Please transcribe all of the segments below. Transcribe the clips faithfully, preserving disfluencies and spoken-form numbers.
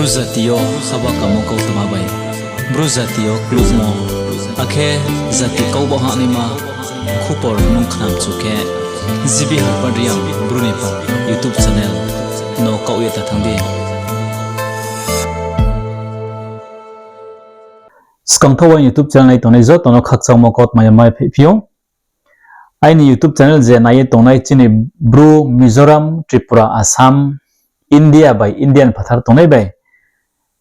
Bru jati yo haba kamo kautma bai, Bru jati yo klukmo, akhe jati kau bo hahnaima khupor nung khnamchu khe, G B Harpad Reang Bru ni pal YouTube channel no kaoh ye ta thanng di. Skangthaoh aini YouTube channel nai tongnai joto no khakchangmo kautma ya mai phaiphi ou. Aini YouTube channel je nai ye tongnai chini Bru, Mizoram, Tripura, Assam, India bai India ni phathar tongnai bai,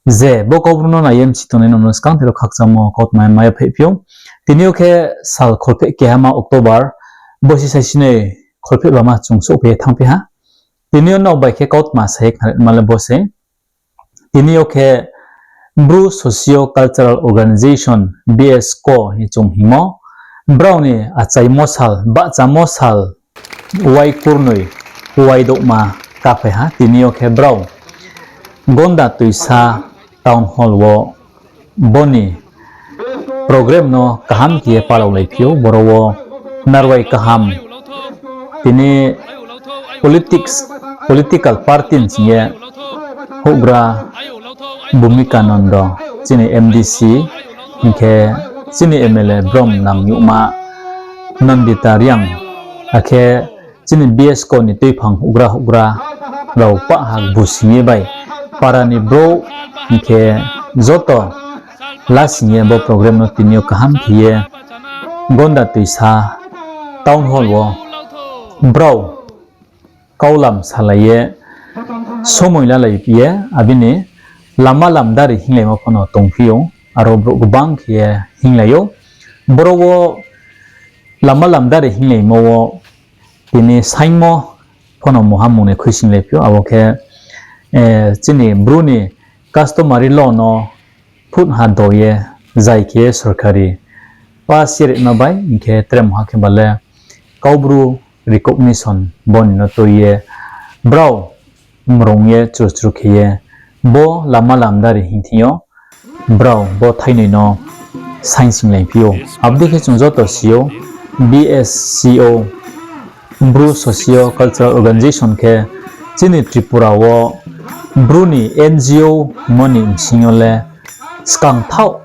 je bo Kaubru no nai ye msi tongnai no no skangthaoh khakchangmo kautma ya mai phaiphi ou. Tini yo khe sal kholpheh kehama October, bosi saisinoi kholpheh bama chung souhphai ye thanngphi ha. Tini yo nrao bai khe kautma sa ye khnarima le bo se. Tini yo khe Bru Socio Cultural Organization, B S Co hing chung hingmo, brao ni achaimo sal, bahchamo sal, wai kurnoi, wai douhma kaphai ha. Tini yo khe brao Gonda Tuisa Town Hall wo bo ni program no kaham khe ye palaulaiphi ou, boro wo narwai kaham, tini politics, political party ni sing ye houhgra Bhumika Nando, chini M D C, hing khe chini M L A brom nang youhma Nandita Reang, akhe chini B S Co ni tuiphang houhgra houhgra rao pah ha busing ye bai, para ni brouh hing khe joto lasing ye bo program no tini yo kaham khe ye Gonda Tuisa Town Hall wo brao kaulam salai ye, somoi lalai ye, abini lama lamdari hinglaimo pho no tongphi ou, aro brouh gbang khe ye hinglai ou. Boro wo lama lamdari hinglaimo wo tini saingmo pho no mungha mung ni khuisoinglaiphi ou, abo khe, eh, chini Bru ni customary law no phut ha do ye, zai khe sorkari pass ye rima bai, hing khe tre mungha khe ba le Kaubru recognition bo ni no tui ye, brao mrung ye churchru khe ye, bo lama lamdari hing thing yo, brao bo thainoi no saingsoinglaiphi ou. Abo dei khe chung joto si ou, B S C O, Bru Socio Cultural Organization khe chini Tripura wo Bru ni N G O hingmo ni bsing yo le skangthaoh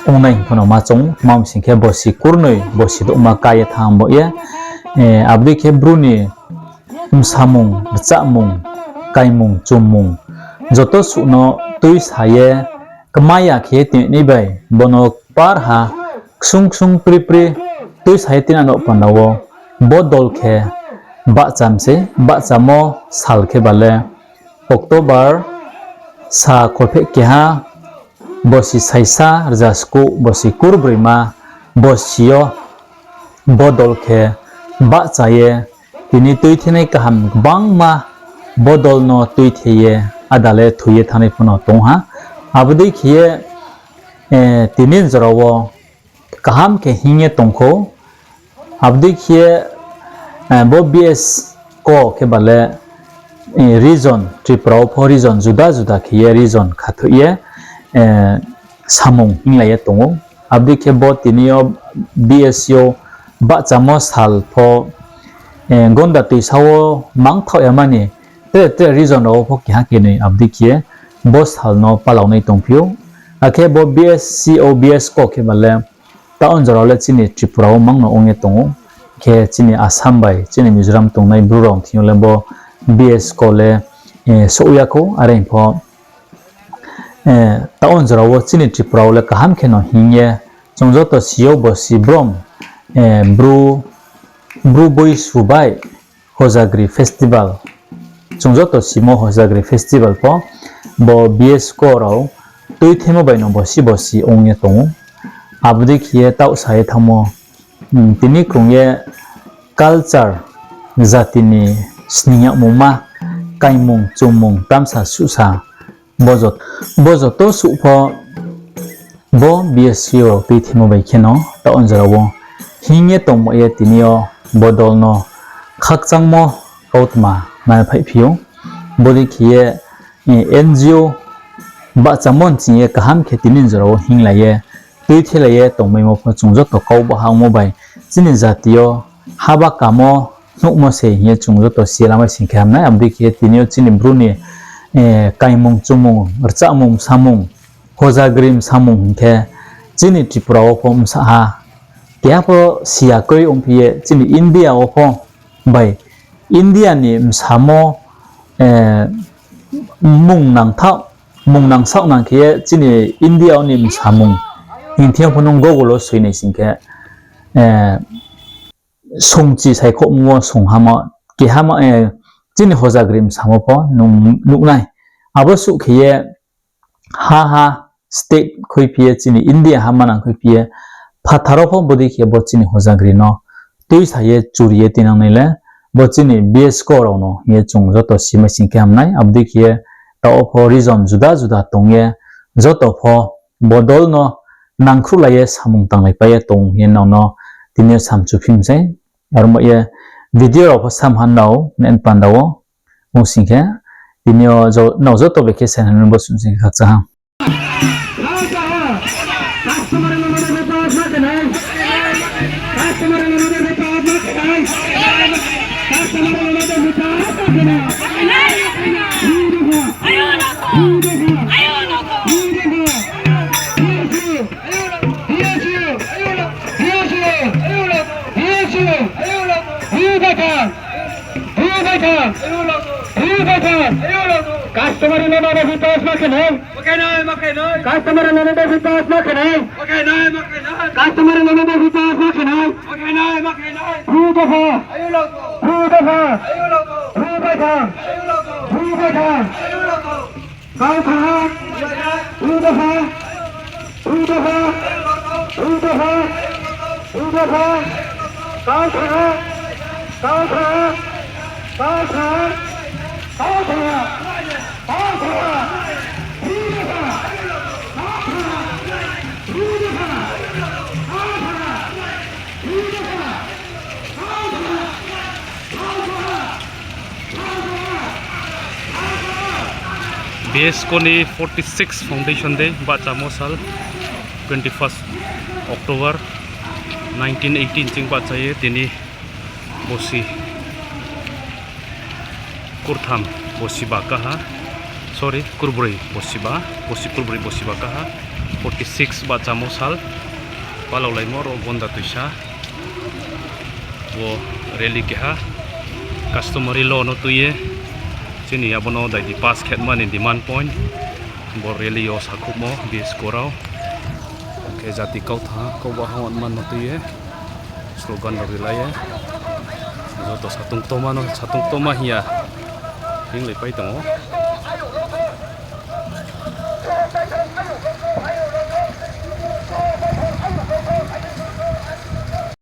ongnai hing pho no ma chung, ma bsing khe bosi kurnoi, bosi douhma ka ye thanng bo ye, eh, abo dei khe Bru ni bsamung, rchahmung, kaimung, chummung, joto suh no tuisa ye, kma ya khe ye tingnai bai, bo no kpar ha, ksung ksung pri pri, tuisa ye tingnai no panda wo, bo dol khe bahcham se, bahchamo sal khe ba le October sa kholpheh keha, bosi saisa rza skuh, bosi kurbroima, bosi yo bo dol khe bahcha ye, tini tuithenai kaham gbangma bo dol no tuithe ye, ada le thoi ye thanngnai pho no tong ha. Abo dei khe ye, eh, tini jora wo kaham khe hing ye tong khou. Abo dei khe ye, eh, bo B S Co khe ba le, eh, region, Tripura wo pho region juda juda khe ye region khathoi ye, eh, samung hinglai ye tong ou. Abo dei khe bo tini yo B S C O bahchamo sal pho, eh, Gonda Tuisa wo mangthaoh yama ni tre tre region rao wo pho keha kenoi abo dei khe ye bo sal no palaunai tongphi ou. Akhe bo B S C O, B S Co khe ba le taoh jora wo le chini Tripura wo mang no ong ye tong ou. Khe chini Assam bai chini Mizoram tongnai Bru rao thing yo le bo B S Co le, eh, souh ya khou, are hing pho, eh, taoh jora wo chini Tripura wo le kaham khe no hing ye, chung joto si ou bosi brom, eh, Bru, Bru boisu bai Hojagri festival. Chung joto simo Hojagri festival pho bo B S Co rao tuithemo bai no bosi bosi ong ye tong ou. Abo dei khe ye taoh sa ye thanngmo, hmm, tini krung ye culture, jati ni sning yagmungma, kaimung, chummung, tamsa, suhsa, bo jot-, bo joto suh pho bo B S C O rao tuithemo bai khe no taoh jora wo hing ye tongmo ye tini yo bo dol no khakchangmo kautma mai phaiphi ou. Bodei khe ye, eh, N G O bahchamo ni sing ye kaham khe tini jora wo hinglai ye, tuithelai ye tongmaimo pho chung joto kau bahangmo bai chini jati yo haba kamo nuhmo se hing ye chung joto si ye lamai sing khe hamnai. Abo dei khe ye tini yo chini Bru ni, kaimung chumung, rchahmung bsamung, hojagri bsamung hing khe chini Tripura wo pho bsa ha. Keha pho siya kroi ongphi ye chini India wo pho bai India ni bsamo mung nangthaoh, mung nangsaoh nang khe ye chini India wo ni bsamung hing thing yo pho nung Google wo soi nai sing khe, songchi saikhouhmo wo song hama, kehama, chini hojagri bsamo pho nung nuh nai. Abo suh khe ye ha ha state khuiphi ye chini India ha manang khuiphi ye phathar wo pho bodei khe bo chini hojagri no tuisa ye churi ye tinang nai le bo chini B S ko rao no hing ye chung joto simai sing khe ham nai. Abo dei khe ye taoh wo pho region juda juda tong ye joto pho bodol no nangkhruhlai ye samung tanglaipai ye tong hing ye nrao no tini yo samchuphi mi sei. Aro mo ye video rao pho sam ha nrao nai panda wo. Ong sing khe tini yo nrao joto bai khe sainai bo sum sing khe khakchang ha. Customary law no bipos ma khe nai. Customary law no bipos ma khe nai. Customary law no bipos ma khe nai. Bru dopha. Bru dopha. Bru dopha. Bru dopha. Kau kha ha. Bru dopha. Bru dopha. Bru dopha. Bru dopha. Kau kha ha. Kau kha ha. Kau kha ha. Kau kha ha. Kau kha ha. Bru dopha. Kau kha ha. Bru dopha. Kau kha ha. Bru dopha. Kau kha ha. Kau kha ha. B S ko ni forty six foundation day bahchamo sal, twenty first October nineteen eighteen ching bahcha ye tini bosi kurtham bosi ba kaha, sorry, kurbroi bosi ba, bosi kurbroi bosi ba kaha, forty six bahchamo sal, palaulaimo ro gonda tuisa. Bo rally keha customary law no tui ye chini abo no dai di pass khe ma ni demand point. Bo rally yo sakhouhmo B S ko rao. Khe jati kautha kau ba ha wan man no tui ye slogan rao rilai ye joto satung tongma no, satung tongma hing ya hinglaipai tong ou.